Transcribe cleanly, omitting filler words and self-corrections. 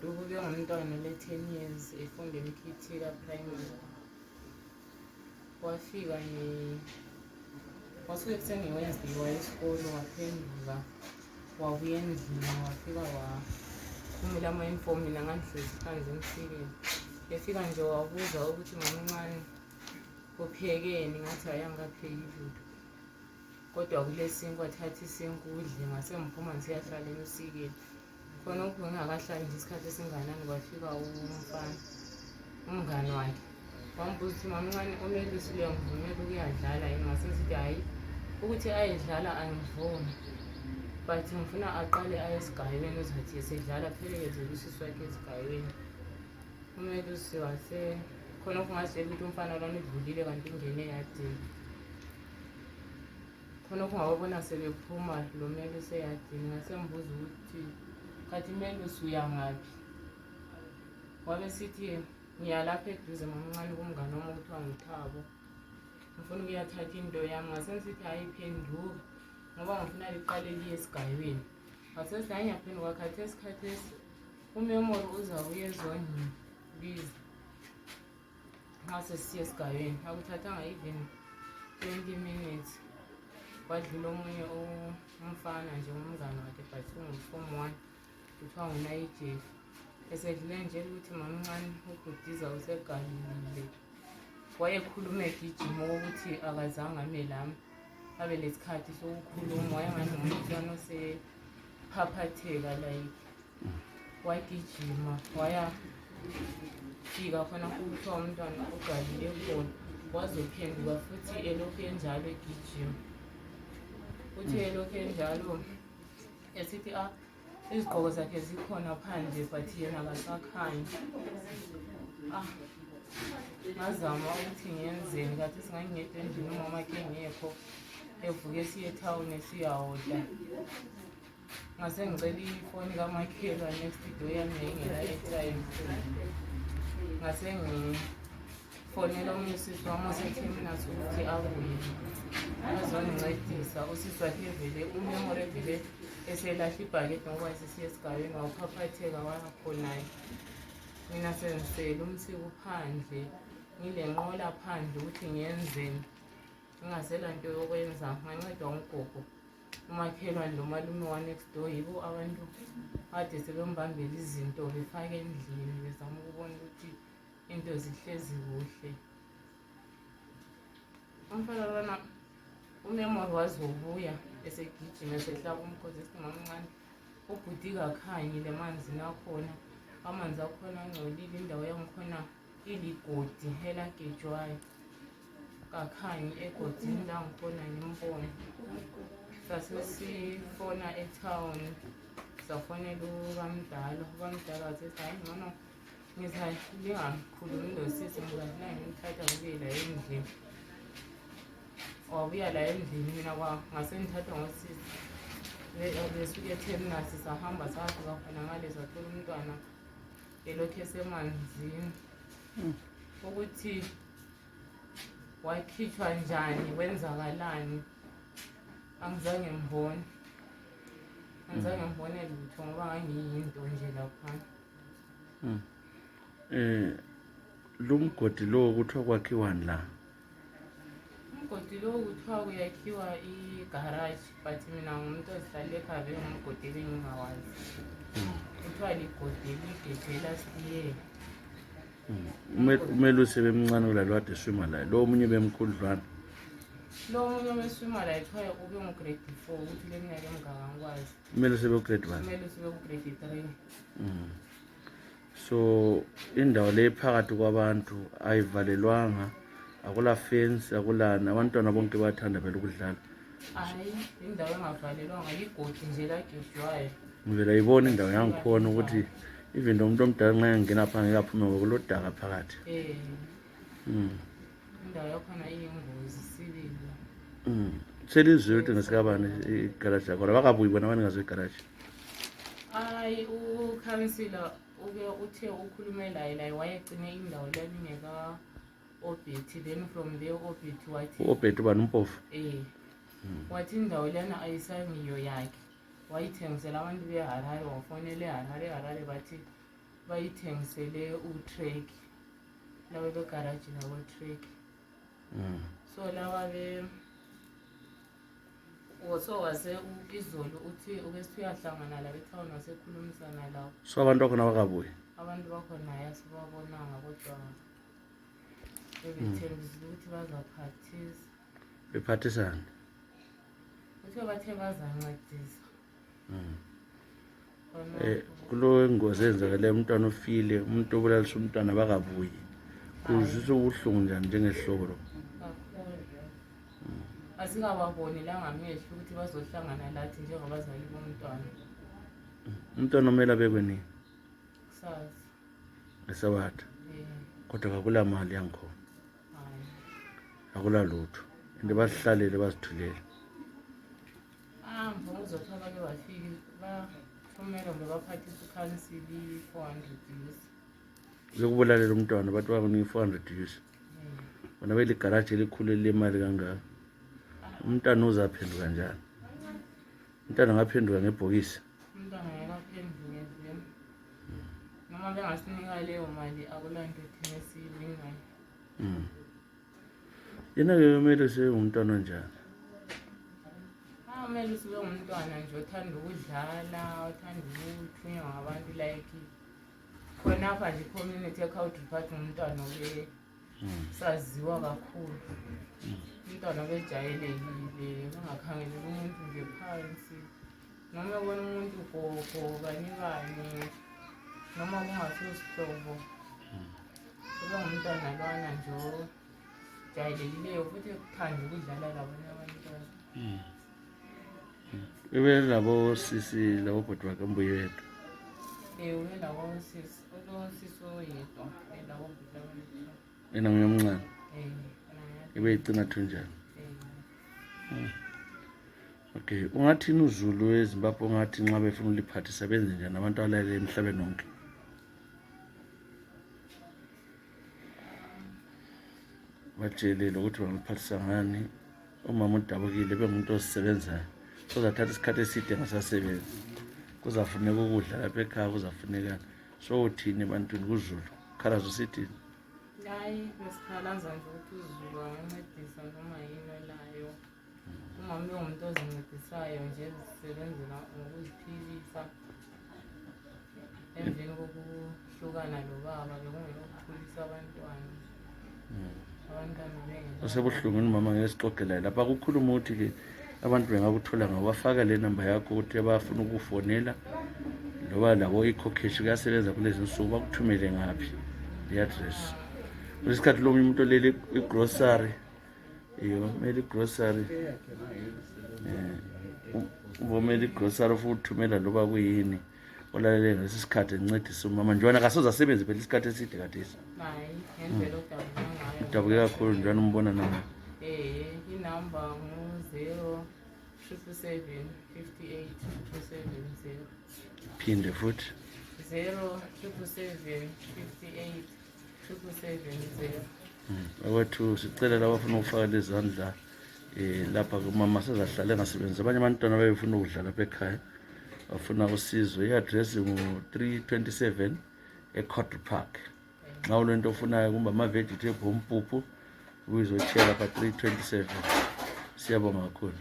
Dube ngumntwana le-10 years efunda emkhithi ka-primary. Wafika wasuke kusengiWednesday wesikolo waphenduka wabuya endlini wafika waphumula ama-uniform mina ngangihlezi phansi emsikeni. Efika nje wabuza ukuthi mamncane uphekeni, ngathi hayi angikapheki lutho. Kodwa kule sinkwa thatha isinkwa udle, ngase ngiphuma ngisiyahlala emsikeni. Khonokho ngingakahlali nje isikhathi esinganani kwafika umfana umngane wakhe wambuza ukuthi mamncane uMelusi uyangivumela ukuyadlala yini? Ngase ngithi hayi, ukuthi ayedlala angivumi, but ngifuna aqale aye esigayweni uzathi esedlala phelekezele usisi wakhe esigayweni. UMelusi wase khonokho ngazitshela ukuthi umfana lona udlulile kanti ungene eyadini. Khonokho ngababona sebephuma lo Melusi eyadini, ngase ngibuza ukuthi kathi Melusi uyangaphi? Wabe sithi ngiyalapha eduze mamncane kumngane wami okuthiwa nguThabo, ngifuna ukuyathatha into yami. Ngase ngithi hayi phenduka ngoba ngifuna liqale liye esigayweni. Ngase ngithi hayi ngiyaphenduka khathesi uMemory uzabuya ezongibiza. Ngase siye esigayweni, akuthathanga even 20 minutes kwadlula omunye umfana nje umngane wakhe but ungu-form 1 kuthiwa nguNayijefu. Esedlule nje ukuthi mamncane ubhudiza usegalile. Wayekhuluma egijima ukuthi akazange ame lami abe lesikhathi sokukhuluma, wayengani ngumntwana osephaphatheka like wagijima wayafika khona kuthiwa umntwana ugalile khona, wazophenduka futhi elokhu enjalo egijima. Uthe elokhu enjalo esithi izigqoko zakhe zikhona phandle but yena akasakhanyi. Ngazama ukuthi ngiyenzeni, kathi singangiyedwa endlini umama wakhe engekho, evuke siye ethawuni siyahodla. Ngase ngicela ifoni kamakhelwane next door yami yayingela airtime. Ngase ngifonela omunye usisi wami ose-terminus ukuthi abuye azongincedisa. Usisi wakhe vele uMemory vele eselahla ibhakede ngoba sesiye esigayweni wawuphaphatheka wayakhonaya. Mina sengisele umsiko phandle, ngilenqola phandle ukuthi ngiyenzeni, ngingasela nto yokwenza. Ngancedwa ngugogo umakhelwane lo malume wa next door, yibo abantu kade sebembambela izinto befake endlini bezama ukubona ukuthi into zihlezi kuhle. Umfana lona uMemory wazobuya esegijima esehlaba umkhosi esithi mamncane ubhudi kakhanyi le manzi nakhona, amanzi akhona angcolile, indawo yangikhona iligodi elagejwayo, kakhanyi egodini langikhona ngimbona. Sasesifona etown safonela ukamdala wasethi hayi ngcono lingakhulumi losisi ngizafuna ngimthatha ngibuye la endlini. Wabuya la endlini, mina ngase ngithatha ngosisi besuke eterminus sahamba safika khona ngale sathola umntwana elokhu esemanzini. Ukuthi wakhitshwa njani, kwenzakalani, angizange ngibone lutho ngoba ngangiyinto nje laphana. Lo mgodi lo kuthiwa kwakhiwani la? Umgodi lo kuthiwa kuyakhiwa igarage but mina ngumuntu ozihlalela ekhaya vele ngumgodi bengingawazi. Kuthiwa ligodi elide elastiyeni. uMelusi bemncane kulalo kade eswima laye, lo omunye bemkhudlwana. Lo omunye weswima la ethiwa ube ngu-grade 4 ukuthi le minyaka emingaka ngikwazi. uMelusi beku-grade 1? uMelusi beku-grade 3. So indawo le phakathi kwabantu ayivalelwanga, akula fence, akulani, abantwana bonke bayathanda vele ukudlala. Hayi, indawo engavalelwanga igodi nje lagejwayo. Ngivela yibona indawo yangikhona ukuthi even umuntu omdala nxa engena phansi ngekaphume kulodaka phakathi. Indawo yakhona iyingozi sibili. Selizwe ukuthi ngesikabani igaraji lakho, bakabuyi bona abaningazo igaraji? Hayi, ukhansila uthe ukhulume laye wayegcine indawo lalingeka Obethi, then from there Obethi wathi Obethi ubani umpofu? wathi indawo lana ayisangiyo yakhe, wayithengisela abantu beHarare, wafonele eHarare bathi bayithengisele uTrack lawa begarage lawo Track. So lawa so wase izolo uthi ubesiyahlangana la betown wasekhulumisana lawo. So abantu bakhona bakabuyi. Abantu bakhona yasibabonanga kodwa bebethembisa ukuthi bazaphathisa. Bephathisana. Uthe bathe bazancedisa. Kulo ngozi enzakale umntwana ufile umuntu obulalisa umntwana bakabuyi. Kuzisa ubuhlungu njani njengehlobo lo? Asingababoni la ngamehlo ukuthi bazohlangana lathi njengabazali bomntwana. Umntwana omele abekweni Sazi. esabatha. Kodwa akula mali yangikhona. Akula lutho. Into basihlalele bazithulele. Mva uzothola ke bafika bathumela bebaphathisa ukhansili 400 Bekubulalela umntwana bathi bakunika 400 Bona beli garage elikhulu lemali kangaka. Umntwana uzaphenduka njani? Umntwana ngaphenduka ngebhokisi. Umntwana ngekaphenduke nje. Noma bengasinika leyo mali akulanto thina esiyingayo. Yena ke kumele umntwana njani? Kumele sibe umntwana nje othanda ukudlala, othanda ukuthunywa ngabantu like khona apha nje community eCowdray phathi umntwana obe saziwa kakhulu. Umntwana obejayelekile bangakhangeleli umuntu nje phansi. Noma ubona umuntu gogo kanikani noma kungasosihlobo. Kube umntwana lwana nje ojayelekileyo futhi ekuthanda ukudlala labanye abantwana. Ebe labo sisi labo bhuti bakhe mbuye yedwa. Ube labo sisi oyedwa labo bhuti abantwana. Yena ngiyomncane. Ibe icina thunjani. Okay, ungathini uZulu eZimbabwe ungathi nxa befuna uliphathisa benze njani abantu abalele emhlabeni wonke? Batshelile ukuthi bangaphathisa ngani umama udabukile bengumuntu osebenzayo. Kuzathatha isikhathi eside ngasasebenzi. Kuzafuneka ukudla lapha ekhaya kuzafuneka. So uthini ebantwini kuZulu? Khalazo usithini? Hayi besikhalaza nje ukuthi uZulu angancedisa noma yini olayo. Umama ungumuntu ozincedisayo nje ezisebenzela ngokuziphilisa. Emveni kokuhlukana lobaba bekungeyokukhulisa abantwana. Abantwana bengekho. Usebuhlungwini mama ngesixoxela lapha kukhuluma ukuthi ke abantu bengakuthola ngawafaka le number yakho ukuthi abafuna ukufonela loba labo ikhokheshi kuyasebenza kulezi nsuku bakuthumele ngapi i-address. Kulesikhathi lo umuntu olele igrocery mele igrocery ubomele igrocery futhi uthumela loba kuyini olalele ngesisikhathi encedisa umama njwana akasoze asebenze phela isikhathi eside khathesi. Hayi ngendlela odabuka ngayo. Udabuke kakhulu njwana umbona nami. Inamba ngu 077 58 270. Phinde futhi 077 58 270. Awethu sicela labafuna ukufaka lezandla lapha kumama sezahlala engasebenzi. Abanye abantwana bayefuna ukudla lapha ekhaya bafuna usizo. I-address ngu327 eCowdray Park. Nxa ulento ofunayo kumbe ama-vegetable umpuphu uyizochela lapha 327. Siyabonga kakhulu.